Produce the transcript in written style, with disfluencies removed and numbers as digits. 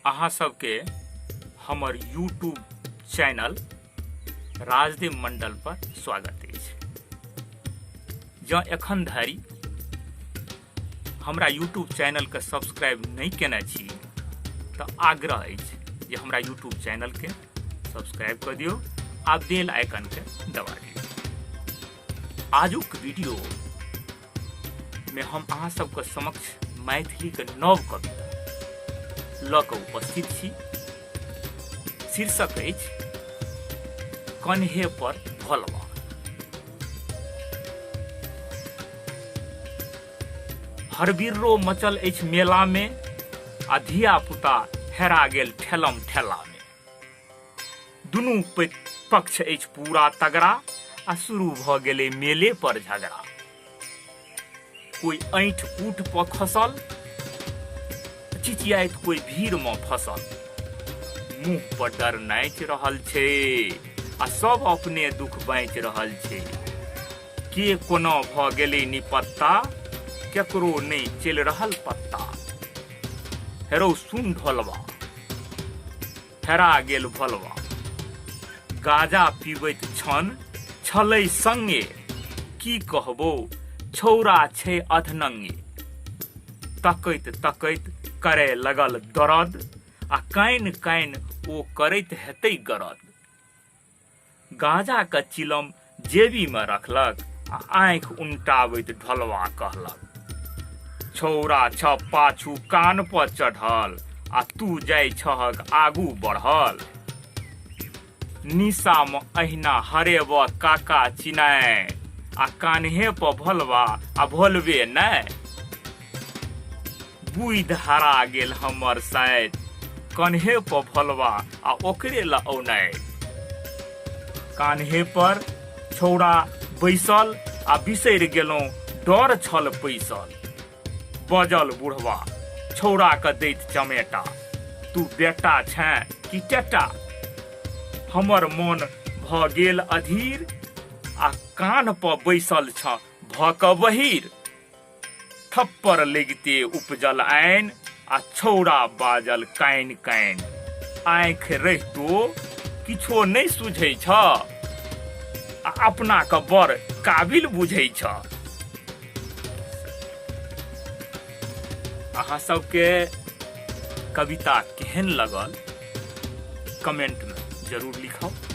अहाँ सबके हमर यूट्यूब चैनल राजदेव मंडल पर स्वागत अछि। जँ एखन धरि हमरा यूट्यूब चैनलके सब्सक्राइब नहि केने छी तऽ आग्रह अछि जे हमरा यूट्यूब चैनलके सब्सक्राइब कऽ दियौ आ बेल आइकनके दबा दियौ। आजुक वीडियो में हम अहाँ सबके समक्ष मैथिली के नव कविता लऽ कऽ उपस्थित छी। शीर्षक अछि कन्हे पर भोलवा। हरबिर्रो मचल अछि मेला में आ धिया पुता हेरा गेल ठेलम ठेला में। दुनू पक्ष अछि पूरा तगड़ा आ शुरू भऽ गेलै मेले पर झगड़ा। कोई ऐंठ कूट पर खसल, चिचियाइत कोई भीड़ में फसल। मुंह पर डर नाचि रहल छै आ सब अपने दुख बाँचि रहल छै। के कोना भऽ गेलै निपत्ता, केकरो नहि चलि रहल पत्ता। हेरौ सुन ढोलबा, हेरा गेल भोलबा। गाजा पीबैत छन छलै संगे, की कहबो छौरा छै अधनंगे। तकैत तकैत करे लगल दरद आ कानि कानि ओ करैत हेतै गरद। गाजा के चिलम जेबी में रखलक आ आँखि उनटाबैत ढोलवा कहलक, छौरा छ पाछू कान पर चढ़ल आ तू जाइ छहक आगू बढ़ल। निशा में अहिना हरेब काका चिनाय आ कान्हे पर भोलवा आ भोलबे नै। बुधि हरा गेल हमर शायद, कन्हे पर भोलवा आ ओकरे ल औनाइ। कान्हे पर छौड़ा बैसल आ बिसरि गेलहुँ डर छल पैसल। बजल बुढ़वा छौड़ा के दैत चमेटा, तू बेटा छें कि टेटा। हमर मन भ गेल अधीर आ कान्ह पर बैसल छ भ क बहीर। थप्पड़ लगिते उपजल आइन आ छौड़ा बाजल कानि कानि, आँखि रहितो किछो नहि सुझै छ आ अपना के बड़ काबिल बुझै छ। अहाँ सबके कविता केहन लगल कमेंट में जरूर लिखब।